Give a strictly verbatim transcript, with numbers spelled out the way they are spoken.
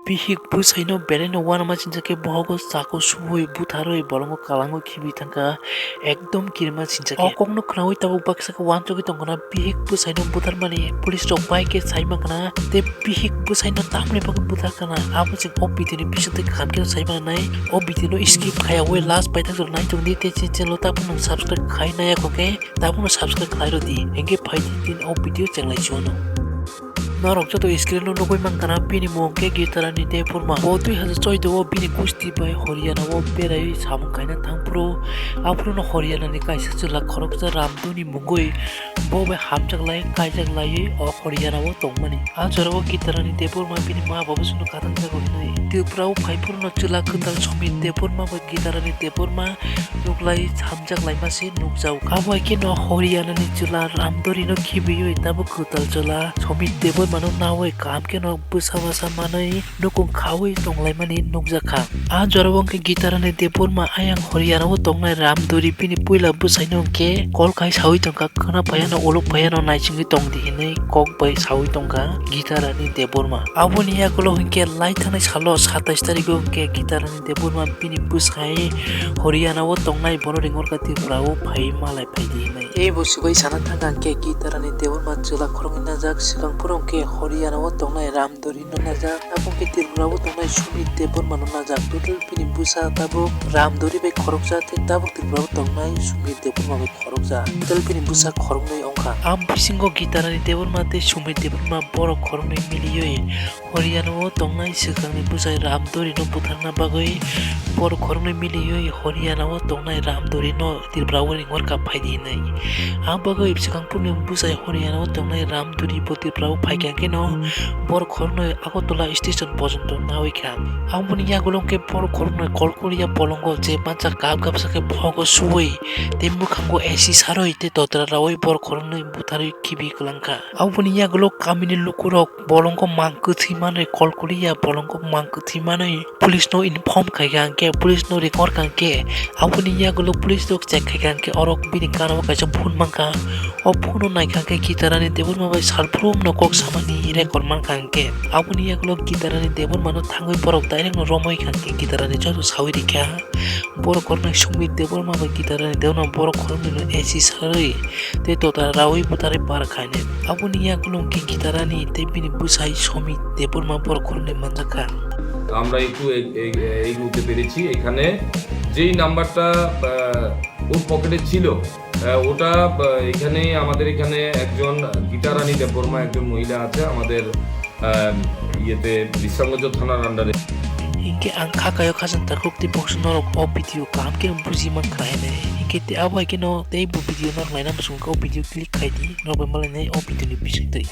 Bihik bwsaino belaino uanama sinjakhe bohogo chako subui butharwi bolongo kalango khibi thangkha, ekdom kirima sinjakhe. O kokno khnaui tabuk baksa khe uansugui tongkhna, bihik bwsaino butharmani police rok bai khe sai mankha na, tei bihik bwsaino tamni bagwi butharkha na, abo se o video ni bisingtwi kaham khe sai manai. O video no skip khaiyaui last paithak jora nai tongdi, tei chini channel o tabukno subscribe khai nai yakho khe tabukno subscribe khlai rwdi, hinkhe phaidi tini o video chenglai chuano. Norok joto screen o nugui mankha na, bini mung khe Gitarani Debbarma. Bo dui hazar choudo o bini gusti bai Haryana o berai samung khaina thangphuru, aphuru no Haryana ni kaisa chwla khoroksa Ramdoni mungwi bo bai hamjak lai, kaijak laiwi o Haryana o tongmani. A jora o Gitarani Debbarma bini ma baba songno kathang jago hinwi Tripura o phaiphuru no chwla kwtal Somit Debbarma bai Gitarani Debbarma nuklai hamjak laima se nukjago. Abo hai kheno Haryana ni chwla Ramdori no khibiwi tabuk kwtal chwla Somit Debbarma no nawi kaham kheno bwsa bwsa manwi nukung khaui tonglaimani nukjakha. A jora o hwnkhe Gitarani Debbarma ayang Haryana o tongnai Ramdori bini puila bwsai no hwnkhe call khai saui tongkha, khwna phaiya no, uluk phaiya no, naisingwi tongdi hinwi kok bai saui tongkha Gitarani Debbarma. Aboni yagulo hwnkhe lai thangnai salo satais tarigo hwnkhe Gitarani Debbarma bini bwsai Haryana o tongnai bono ringorkha Tripura o phai malai phaidi hinwi. Tei bo swbai sana thangkha hwnkhe Gitarani Debbarma chwla khoroknwi najak, swkang phuru hwnkhe Haryana o tongnai Ramdori no najak, abo hwnkhe Tripura o tongnai Sumit Debbarma no najak. Total bini bwsa tabuk Ramdori bai khoroksa tei tabuk Tripura o tongnai Sumit Debbarma bai khoroksa. Total bini bwsa khoroknwi wngkha. Am bisingo Gitarani Debbarma tei Sumit Debbarma borok khoroknwi miliwi Haryana o tongnai swkangni bwsai Ramdori no butharna bagwi borok khoroknwi miliwi Haryana o tongnai Ramdori no Tripura o ringorkha phaidi hinwi. Ang bagwi swkang phuruni bwsai Haryana o tongnai Ramdori bo Tripura o phaikha khe no borok khoroknwi Agartala station porjonto nawi kha. Aboni yagulo hwnkhe borok khoroknwi kolkoliya bolongo je mancha kap kap sakhe bohogo suwi tei mwkhango A C sarwi tei totra rawi borok khoroknwi butharwi khibi kwlangkha. Aboni yagulo kamini lukurok bolongo mang kwthwi manwi kolkoliya bolongo mang kwthwi manwi police no inform khaikha hwnkhe, police no record kha hwnkhe, aboni yagulo police rok check khaikha hwnkhe, oro bini gana o kaisa phone mankha. O phone o naikha hwnkhe Gitarani Debbarma bai salphurumno kok samani record mankha hwnkhe, aboni yagulo Gitarani Debbarma no thangwi borok direct no romwi kha hwnkhe, Gitarani joto sawi rikha. Borok khoroknwi Sumit Debbarma bai Gitarani Debbarma borok khoroknwi no A C sarwi tei tota rawi butharwi par khainai. Aboni yagulo hwnkhe Gitarani tei bini bwsai Sumit Debbarma borok khoroknwi manjakha. আমরা একটু egg-, egg-, এগোতে পেরেছি। এখানে যেই নাম্বারটা, আহ, ওর পকেটে ছিল, আহ, ওটা, আহ, এখানে আমাদের এখানে একজন গীতা রানী দেববর্মা, একজন মহিলা আছে আমাদের, আহ, ইয়েতে বিশ্রামগঞ্জ থানার আন্ডারে। Hinkhe ang kha kaio khajang takhuk tei box norok o video kaham khe buji mankha hinwi. Hinkhe tei abo hai kheno tei bo video norok naina muchungkha o video click khai di, norok bai malainai o video ni bisingtwi.